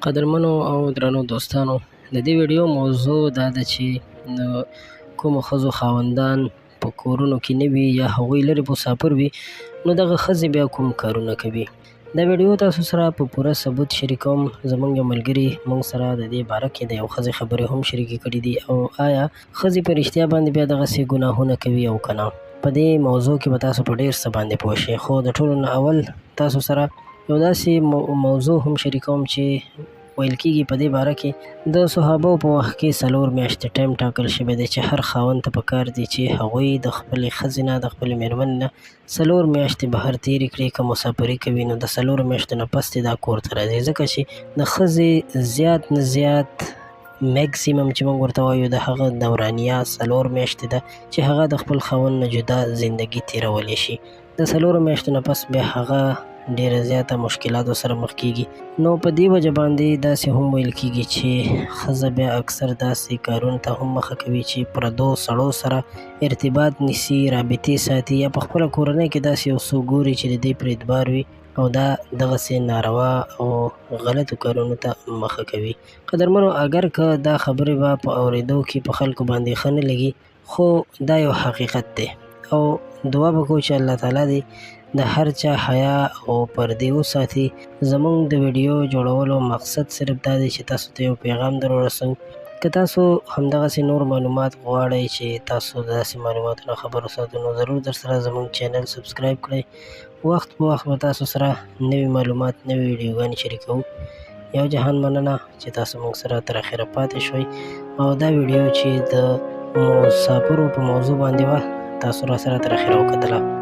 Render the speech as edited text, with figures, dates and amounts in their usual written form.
قدرمنو او درنو دوستانو، د دې ویډیو موضوع دا ده چې د کومو ښځو خاوندان په کورونو کې نه وي یا هغوی لرې مسافر وي، نو دغه ښځې بیا کوم کارونه کوي. دا ویډیو تاسو سره په پوره ثبوت شریکوم. زمونږ یو ملګري موږ سره د دې باره کې د یو ښځې خبرې هم شریکې کړې دي، او آیا ښځې په رښتیا باندې بیا دغسې ګناهونه کوي او که نه، په دې موضوع کې به تاسو په ډېر څه باندې پوه شئ. خو د ټولو نه اول تاسو سره یو داسې موضوع هم شریکوم چې ویل کیږي په دې باره کې د صحابو په وخت کې 4 میاشتې ټایم ټاکل شوی دی چې هر خاوند ته پکار دی چې هغوی د خپلې ښځې نه، د خپلې مېرمنې نه 4 میاشتې بهر تېرې کړي. که مسافري کوي نو د 4 میاشتو نه پس دې دا کور ته راځي، ځکه چې د ښځې زیات نه زیات میکسیمم چې موږ ورته وایو د هغه دورانیه 4 میاشتې ده چې هغه د خپل خاوند نه جدا زندګي تېرولی شي. د 4 میاشتو نه پس بیا هغه ډېره زیاته مشکلاتو سره مخ کیږي. نو په دې وجه باندې داسې هم ویل کیږي چې ښځه بیا اکثر داسې کارونو ته هم مخه کوي چې پردو سړو سره ارتباط نیسي، رابطې ساتي، یا په خپله کورنۍ کې داسې یو څوک ګوري چې د دې پرې اعتبار وي او دا دغسې ناروا او غلطو کارونو ته مخه کوي. قدرمنو، اګر که دا خبرې به په اورېدو کې په خلکو باندې ښه نه لګي، خو دا یو حقیقت دی، او دعا به کوو چې الله تعالی دې د هر چا حیا او پردې وساتي. زموږ د ویډیو جوړولو مقصد صرف دا دی چې تاسو ته یو پیغام در ورسوو. که تاسو همدغسې نور معلومات غواړئ چې تاسو داسې معلوماتو نه خبر وساتو، نو ضرور در سره زموږ چینل سبسکرایب کړئ. وخت په وخت به تاسو سره نوي معلومات، نوې ویډیوګانې شریکوو. یو جهان مننه چې تاسو موږ سره تر اخره پاتې شوئ، او دا ویډیو چې د مسافرو په موضوع باندې وه تاسو را سره تر اخره وکتله.